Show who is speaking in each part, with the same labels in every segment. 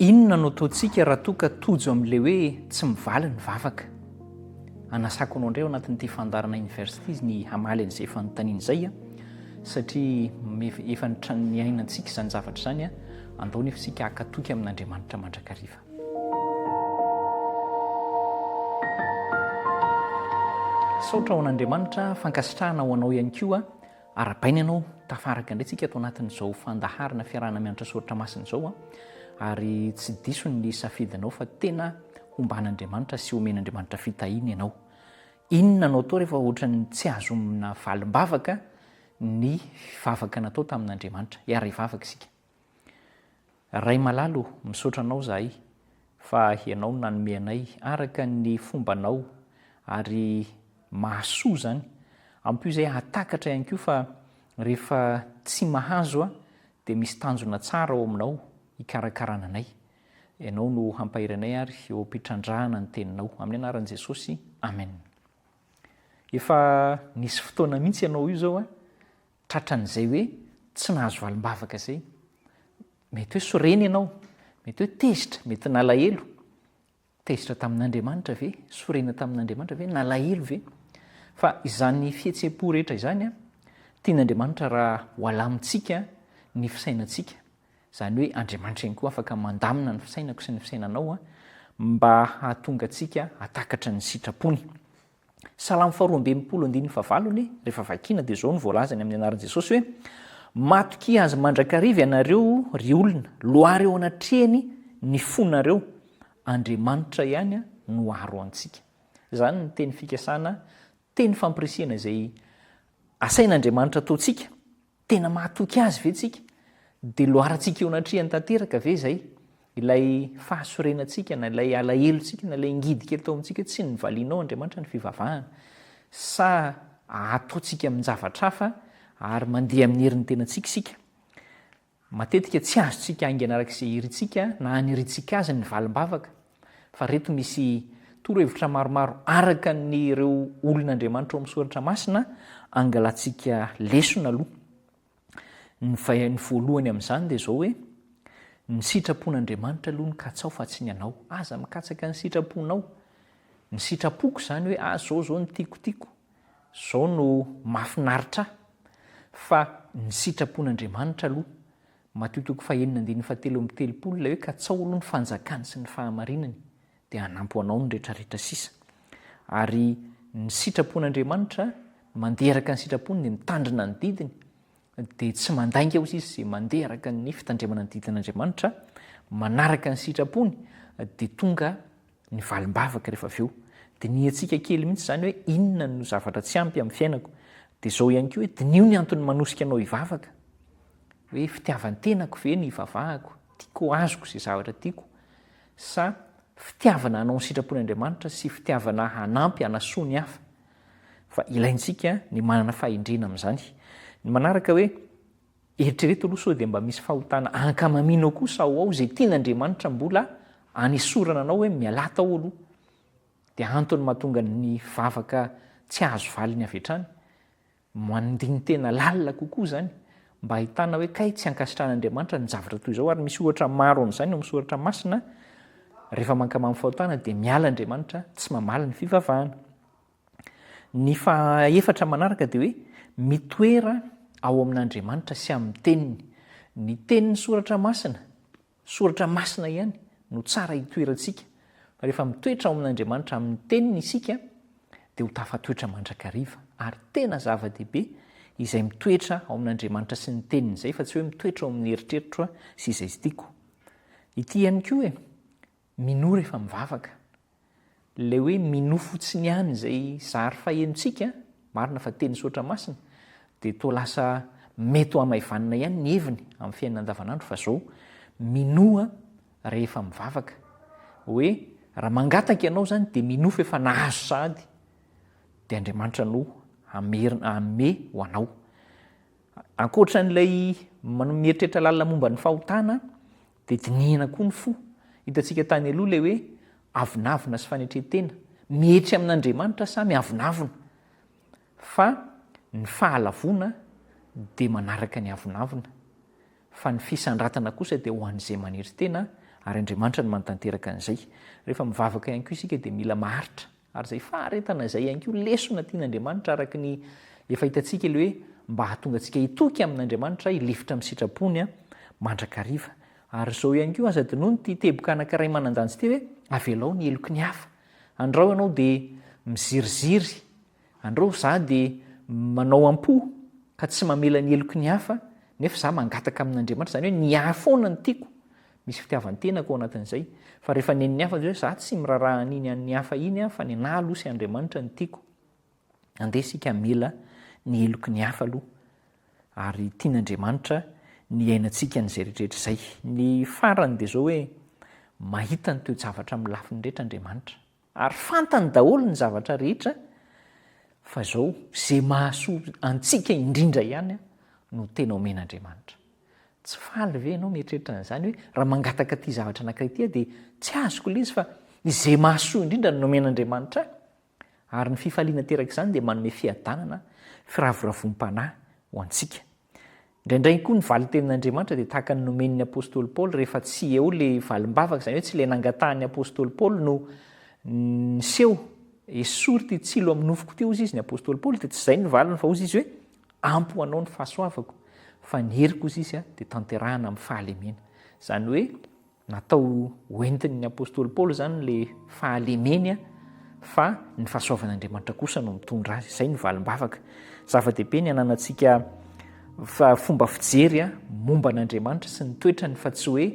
Speaker 1: Inona no ataontsika raha toa ka tojo amin'ilay hoe tsy mivaly ny vavaka? Anasako anao indray ao anatin'ity fandaharana Universe ity izy ny hamaly an'izay fanontaniana izay satria efa niainantsika izany zavatra izany. Andao nefa isika haka toky amin'Andriamanitra mandrakariva. Saotra ho an'Andriamanitra, fankasitrahana ho anao ihany koa. Arahabaina ianao, tafaraka indray tsika ato anatin'izao fandaharana fiarahana mianatra soratra masina izao an, ary tsy diso ny safidinao fa tena homban'Andriamanitra sy homen'Andriamanitra fitahiana ianao. Inona no atao rehefa ohatran'ny tsy azomina valim-bavaka ny vavaka natao tamin'Andriamanitra? Hiara-hivavaka isika. Ray malala o, misaotra anao izahay fa ianao no nanome anay araka ny fombanao ary mahasoa izany. Ampio izay hahatakatra ihany koa fa rehefa tsy mahazo aho dia misy tanjona tsara ao aminao hikarakarana anay. Ianao no hampahery anay ary eo am-pitrandrahana ny teninao. Amin'ny anaran'i Jesosy, Amen. Efa nisy fotoana mihitsy ianao io izao an, Tratran'izay hoe tsy nahazo valim-bavaka izay. Mety hoe sorena ianao, mety hoe tezitra, mety nalahelo. Tezitra tamin'Andriamanitra ve? Sorena tamin'Andriamanitra ve? Nalahelo ve? Fa izany fihetseham-po rehetra izany, tian'Andriamanitra raha ho alamintsika ny fisainantsika. Izany hoe Andriamanitra ihany koa afaka mandamina ny fisainako sy ny fisainanao mba hahatonga antsika hahatakatra ny sitrapony. Salamo faharoa amby 60 andininy fahavalo anie, rehefa vakiana dia izao no voalazany amin'ny anaran'i Jesosy hoe, Matokia Azy mandrakariva ianareo ry olona, loary eo anatrehany ny fonareo, Andriamanitra ihany no aro antsika. Izany ny teny fikasana, teny fampirisihana izay asain'Andriamanitra ataontsika. Tena mahatoky Azy ve tsika? Dia loarantsika eo anatrehany tanteraka ve izay? Ilay fahasorenantsika na ilay alahelontsika na ilay ngidy kely tao amintsika hoe tsy nivalianao Andriamanitra ny fivavahana. Sa ataontsika amin-javatra hafa ary mandeha amin'ny herin'ny tenantsika isika? Matetika tsy azontsika haingana araka izay irintsika na anirintsika azy ny valim-bavaka. Fa ireto misy torohevitra maromaro araka ny ireo olon'Andriamanitra ao amin'ny Soratra Masina angalantsika lesona aloha. Ny ny voalohany amin'izany dia izao hoe, ny sitrapon'Andriamanitra aloha no katsaho fa tsy ny anao. Aza mikatsaka ny sitraponao. Ny sitrapoko izany hoe ah izao izao no tiako tiako, izao no mahafinaritra ahy. Fa ny sitrapon'Andriamanitra aloha Matio toko fahenina andininy fahatelo amby telopolo ilay hoe katsaho aloha ny fanjakany sy ny fahamarinany dia hanampy ho anao ny retraretra sisa. Ary ny sitrapon'Andriamanitra, mandeha araka ny sitrapony dia mitandrina ny didiny, dia tsy mandainga hozy izy izay mandeha araka ny fitandremana ny didin'Andriamanitra, manaraka ny sitrapony dia tonga ny valim-bavaka rehefa avy eo. Dinihantsika kely mihitsy izany hoe inona no zavatra tsy ampy amin'ny fiainako. Dia izao ihany koa hoe diniho ny antony manosika anao hivavaka. Hoe fitiavan-tenako ve ny hivavahako, tiako azoko izay zavatra tiako, sa fitiavana hanao ny sitrapon'Andriamanitra sy fitiavana hanampy hanasoa ny hafa. Fa ilaintsika ny manana fahendrena amin'izany. Ny manaraka hoe Eritrereto aloha sao dia mba misy fahotana ankamamianao kosa ao ao izay tian'Andriamanitra mbola anesorana anao hoe mialà tao aloha. Dia antony mahatonga ny vavaka tsy hahazo valiny avy hatrany. Mandini-tena lalina kokoa izany mba hahitana hoe kay tsy ankasitrahan'Andriamanitra ny zavatra toy izao ary misy ohatra maro amin'izany ao amin'ny soratra masina rehefa mankamamy fahotana dia miala Andriamanitra tsy mamaly ny fivavahana. Ny fahaefatra manaraka dia hoe mitoera ao amin'Andriamanitra sy amin'ny Teniny. Ny Tenin'ny Soratra Masina, Soratra Masina ihany no tsara hitoerantsika, fa rehefa mitoetra ao amin'Andriamanitra amin'ny Teniny isika dia ho tafatoetra mandrakariva. Ary tena zava-dehibe izay mitoetra ao amin'Andriamanitra sy ny Teniny izay fa tsy hoe mitoetra ao amin'ny eritreritro sy izay tiako. Ity ihany koa e, minoa rehefa mivavaka. Ilay hoe minoa fotsiny ihany izay zary fahenontsika, marina fa teny soratra masina, dia toa lasa mety ho hamaivanina ihany ny heviny amin'ny fiainana andavanandro fa zao, minoa rehefa mivavaka. Hoe raha mangataka ianao izany dia minoa fa efa nahazo sahady, dia Andriamanitra no hamerina, hanome ho anao. Ankoatra an'ilay mieritreritra lalina momba ny fahotana dia dinihina koa ny fo. Hitantsika tany aloha ilay hoe avonavona sy fanetren-tena. Mietry amin'Andriamanitra sa miavonavona? Fa ny fahalavoana dia manaraka ny avonavona. Fa ny fisandratana kosa dia ho an'izay manetry tena. Ary Andriamanitra no manatanteraka an'izay. Rehefa mivavaka ihany koa isika dia mila maharitra. Ary izay faharetana izay ihany koa lesona tian'Andriamanitra araka ny efa hitantsika ilay hoe mba hahatonga antsika hitoky amin'Andriamanitra, hilefitra amin'ny sitrapony mandrakariva. Ary izao ihany koa aza adinoina ity teboka anankiray manan-danja ity hoe avelao ny heloky ny hafa. Andrao ianao dia miziriziry, andrao izaho dia manao am-po ka tsy mamela ny heloky ny hafa nefa izaho mangataka amin'Andriamanitra, izany hoe ny ahy foana no tiako, misy fitiavan-tenako ao anatin'izay. Fa rehefa nen'ny hafa dia hoe izaho tsy miraharaha an'iny an'ny hafa iny aho fa ny an'ahy aloha sy Andriamanitra no tiako. Andeha isika hamela ny heloky ny hafa aloha ary tian'Andriamanitra ny hiainantsika an'izay rehetrarehetra izay. Ny farany dia izao hoe mahita ny toe-javatra amin'ny lafiny rehetra Andriamanitra ary fantany daholo ny zavatra rehetra fa izao izay mahasoa antsika indrindra ihany no tena omen'Andriamanitra. Tsy faly ve ianao mieritreritra an'izany hoe raha mangataka ity zavatra anankiray ity aho dia tsy azoko ilay izy fa izay mahasoa indrindra no nomen'Andriamanitra ahy? Ary ny fifaliana aterak'izany dia manome fiadanana, firavoravoam-panahy ho antsika. Indraindray koa ny valin-tenin'Andriamanitra dia tahaka ny nomen'ny apostoly Paoly rehefa tsy eo ilay valim-bavaka, izany hoe tsy ilay nangatahan'ny apostoly Paoly no niseho, esory ity tsilo amin'ny nofoko ity hozy izy ny apostoly Paoly, dia tsy izay ny valiny fa hozy izy hoe ampy ho anao ny fahasoavako fa ny heriko hozy izy dia tanterahana amin'ny fahalemena. Izany hoe Natao hoentin'ny apostoly Paoly izany ilay fahalemeny fa ny fahasoavan'Andriamanitra kosa no mitondra azy. Izay no valim-bavaka. Zava-dehibe ny hananantsika fomba fijery momba an'Andriamanitra sy ny toetrany fa tsy hoe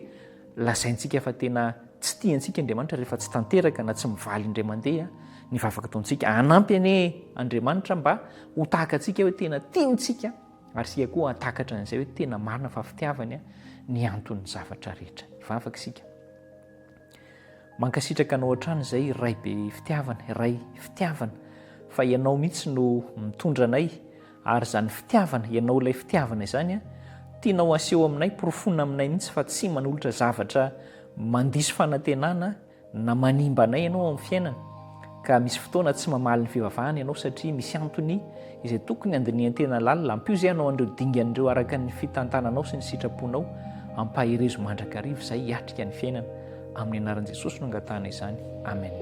Speaker 1: lazaintsika fa tena tsy tia antsika Andriamanitra rehefa tsy tanteraka na tsy mivaly indray mandeha ny vavaka ataontsika. Hanampy anie Andriamanitra mba ho tahaka antsika hoe tena tiantsika Ary isika koa hahatakatra an'izay hoe tena marina fa fitiavany ny anton'ny zavatra rehetra. Hivavaka isika. Mankasitraka anao hatrany izay Ray be fitiavana, Ray fitiavana, fa ianao mihitsy no mitondra anay ary izany fitiavana, ianao ilay fitiavana izany, tianao aseho aminay, porofoina aminay mihitsy fa tsy manolotra zavatra mandiso fanantenana na manimba anay ianao ao amin'ny fiainana ka misy fotoana tsy mamaly ny fivavahana ianao satria misy antony izay tokony handinihan-tena lalina. Ampio izay hanao an'ireo dingana ireo araka ny fitantananao sy ny sitraponao. Ampaherezo mandrakariva izay hiatrika ny fiainana. Amin'ny anaran'i Jesosy no angatahana izany. Amen.